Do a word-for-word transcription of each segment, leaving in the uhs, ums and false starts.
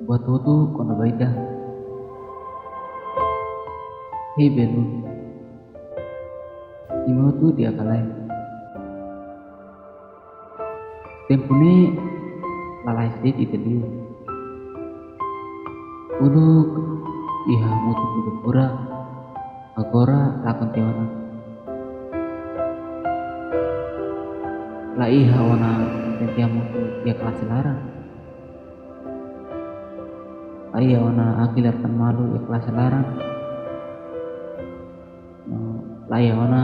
Buat hotu kona-ba ita. Hei belun, imi hotu di'ak ka lae? Tempu ne'e la'ós de'it ita liu. Uluk iha hamutuk ita pura, agora lakon tiha ona. La iha ona tempu hamutuk iha klase laran. La iha ona hakilar tan malu iha klase laran. No la iha ona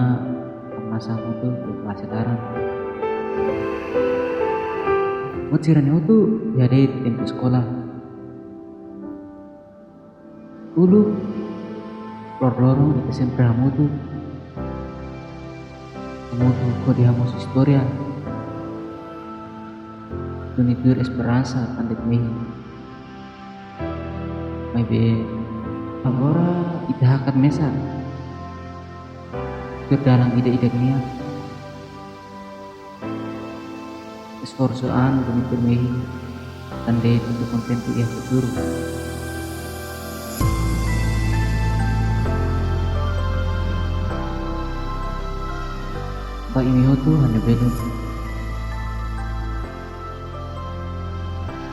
hamnasa hamutuk iha klase laran. Buat sira-ne'e hotu iha de'it tempu eskola. Uluk loroloron ita sempre hamutuk. Hamutuk hodi hamoos istória. Duni tuir esperansa tan de'it mehi. Maibé agora ita hakat mesak. Tuir dalan ida-idak nian. Esforsu an duni tuir mehi, tan de'it atu kontente iha futuru. Ba imi hotu ha'u-nia belun.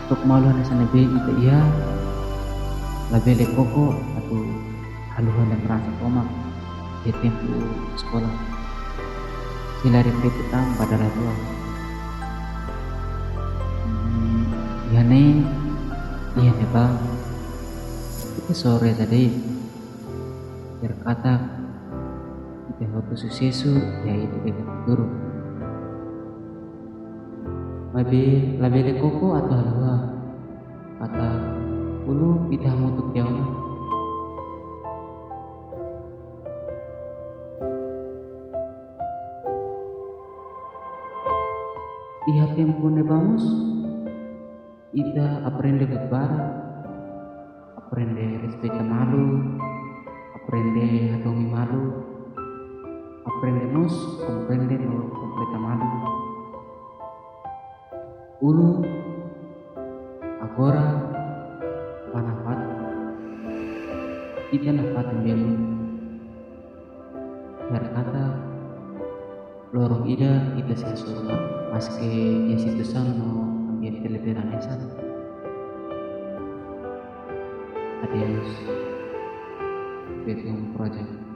To'ok malu hanesan ne'ebé ita iha, labele koko atu haluha lembransa tomak iha tempu eskola. Se la reflete tan ba dala rua. Hmm, iha ne'e, iha ne'ebá, ita só reza de'it. Biar katak ita hotu susesu iha ita-nia futuru. Maibé labele koko atu haluha katak uluk ita hamutuk tiha ona. Iha tempu ne'ebá mós ita aprende buat barak, aprende respeita malu, aprende hadomi malu, aprende mós komprende no kompleta malu. Uluk, agora, ba nafatin. Ita nafatin belun. Biar katak loron ida ita sei hasoru, maske iha situasaun no ambiente lebih hanesan. Adeus. Betum Project.